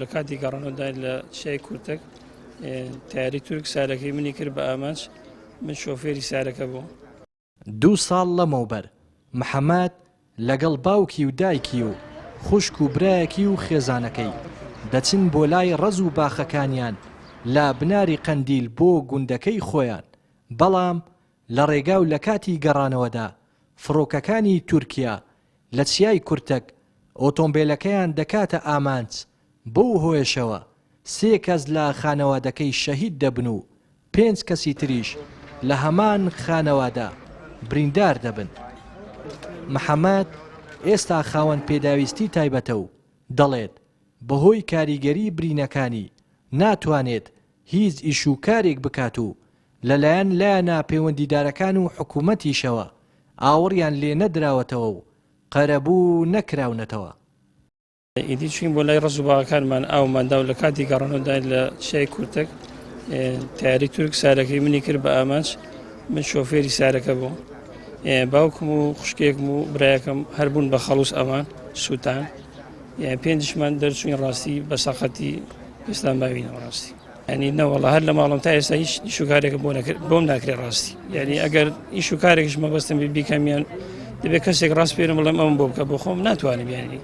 لە کاتی گەڕانەوەدا لە چیای کورتەک تەیارەی تورک سارەکەی منی کرد بە ئامانج، من شۆفێری سارەکە بووم. دوو ساڵ لەمەوبەر محەمەد لەگەڵ باوکی و دایکی و خوشک و برایەکی و خێزانەکەی دەچن بۆ لای ڕەز و باخەکانیان لە بناری قەندیل بۆ گوندەکەی خۆیان، بەڵام لە ڕێگا و لە کاتی گەڕانەوەدا فڕۆکەکانی تورکیا لە چیای کورتەک ئۆتۆمبێلەکەیان دەکاتە ئامانج، بەو هۆیەشەوە سێ کەس لە خانەوادەکەی شەهید دەبن و پێنج کەسی تریش لە هەمان خانەوادە بریندار دەبن. محەمەد ئێستا خاوەن پێداویستی تایبەتە و دەڵێت، بەهۆی کاریگەری برینەکانی ناتوانێت هیچ ئیش و کارێک بکات و لەلایەن لایەنە پەیوەندیدارەکان و حکومەتیشەوە ئاوڕیان لێ نەدراوەتەوە و قەرەبوو نەکراونەتەوە. ئیدی چوین بۆ لای ڕەز و باغەکانمان ئاومان دا و لە کاتی گەڕانەوەدا لە چیای کورتەک تەیارەی تورک سارەکەی منی کرد بە ئامانج من شۆفێری سارەکە بووم باوکم و خوشکێکم و برایەکەم هەر بوون بە خەڵوس ئەوان سووتان پێنجشمان دەرچوین ڕاستی بە سەقەتی ئێستا ماوینەوە ڕاستی یانی نەوەڵا هەر لە ماڵم تا ئێستا هیچ ئیش و کارێکم بۆ نەکرد بۆم ناکرێ ڕاستی یعنی ئەگەر ئیش و کارێکیش مەبەستم بێ بیکەم یان دەبێت کەسێک ڕاست پێرم بڵێم ئەم بۆ بکە بۆ خۆم ناتوانم یعنی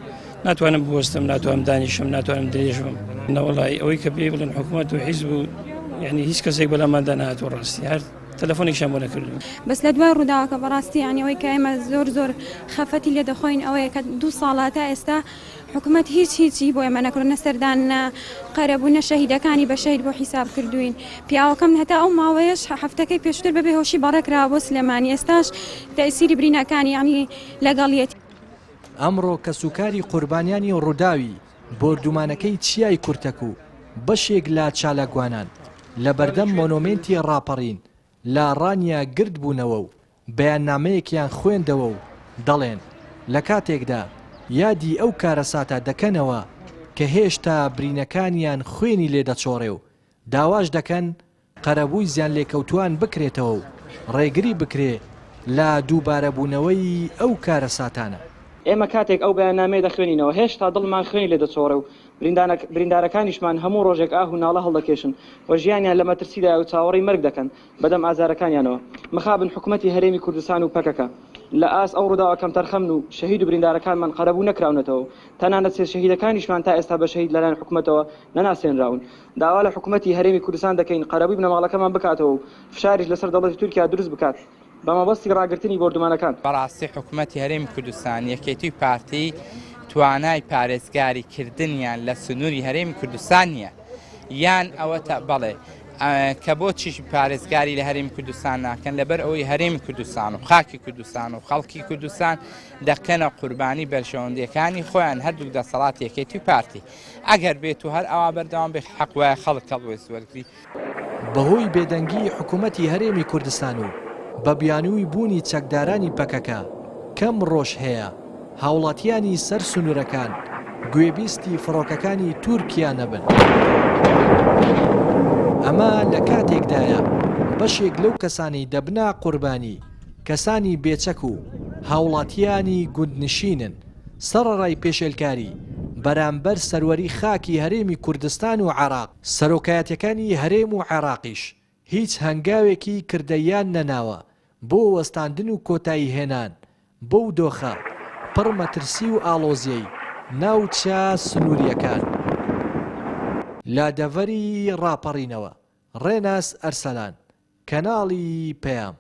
ناتوانم بوەستم ناتوانم دانیشم ناتوانم درێژ بم نەوەڵی ئەوەی کە پێی بڵێن حکوومەت و حیزب و یعنی هیچ کەسێک بەلاماندا نهاتوو ڕاستی هەر تەلەفۆنێکیان بۆ نەکردوین. بەس لە دوای ڕووداوەکە بەڕاستی یانی ئەوەی کە ئێمە زۆر زۆر خەفەتی لێ دەخۆین ئەوەیە کە دوو ساڵە تا ئێستا حکومەت هیچ هیچی بۆ ئێمە نەکردوە نە سەردان نە قەرەبوو نە شەهیدەکانی بە شەهید بۆ حیساب کردوین پیاوەکەم هەتا ئەو ماوەیەش هەفتەکەی پێشتر بەبێ هۆشی بەڕێکرا بۆ سلێمانی ئێستاش تەئسیری برینەکانی یانی لەگەڵیەتی. ئەمڕۆ کەسوکاری قوربانیانی ڕووداوی بۆردومانەکەی چیای کورتەک و بەشێک لە چالاکوانان لەبەردەم مۆنۆمێنتی ڕاپەڕین لە ڕانیە گردبوونەوە و بەیاننامەیەکیان خوێندەوە و دەڵێن، لە کاتێکدا یادی ئەو کارەساتە دەکەنەوە کە هێشتا برینەکانیان خوێنی لێ دەچۆڕێ و داواش دەکەن قەرەبووی زیانلێکەوتووان بکرێتەوە و ڕێگری بکرێ لە دووبارەبوونەوەی ئەو کارەساتانە. ئێمە کاتێک ئەو بەیاننامەیە دەخوێنینەوە هێشتا دڵمان خوێنی لێ دەچۆڕێ و بریندارەکانیشمان هەموو ڕۆژێک ئاه و ناڵە هەڵدەکێشن و ژیانیان لە مەترسیدایە و چاوەڕێی مەرگ دەکەن بەدەم ئازارەکانیانەوە. مخابن حکومەتی هەرێمی کوردستان و پەکەکە لە ئاست ئەو ڕووداوە کەمتەرخەمن و شەهید و بریندارەکانمان قەرەبوو نەکراونەتەوە و تەنانەت سێ شەهیدەکانیشمان تا ئێستا بە شەهید لەلایەن حکومەتەوە نەناسێنراون. داوا لە حکومەتی هەرێمی کوردستان دەکەین قەرەبووی بنەماڵەکەمان بکاتەوە و فشاریش لەسەر دەوڵەتی تورکیا دروست بکات بە مەبەستی ڕاگرتنی بۆردومانەکان. بەڕاستی حکومەتی هەرێمی کوردستان، یەکێتی و پارتی توانای پارێزگاری کردنیان لە سنووری هەرێمی کوردستان نییە. یان ئەوەتا بەڵێ کە بۆچیش پارێزگاری لە هەرێمی کوردستان ناکەن لەبەر ئەوەی هەرێمی کوردستان و خاکی کوردستان و خەڵکی کوردستان دەکەنە قوربانی بەرژەوەندیەکانی خۆیان هەردوو دەسەڵات یەکێتی و پارتی ئەگەر بێت و هەر ئەوا بەردەوام بێ حەق وایە خەڵک هەڵوێست وەرگری. بەهۆی بێدەنگی حکومەتی هەرێمی کوردستان و بە بیانووی بوونی چەکدارانی پەکەکە کەم ڕۆژ هەیە هاوڵاتیانی سەر سنوورەکان گوێبیستی فڕۆکەکانی تورکیا نەبن. ئەمە لە کاتێکدایە بەشێک لەو کەسانەی دەبنە قوربانی کەسانی بێچەک و هاوڵاتیانی گوندنشینن سەڕەڕای پێشێلکاری بەرامبەر سەروەری خاکی هەرێمی کوردستان و عێراق، سەرۆکایەتیەکانی هەرێم و عێراقیش هیچ هەنگاوێکی کردەییان نەناوە بۆ وەستاندن و کۆتاییهێنان بەو دۆخە پڕ مەترسی و ئاڵۆزیەی ناوچە سنوورییەکان. لە دەڤەری ڕاپەڕینەوە، ڕێناس ئەرسەلان، کەناڵی پەیام.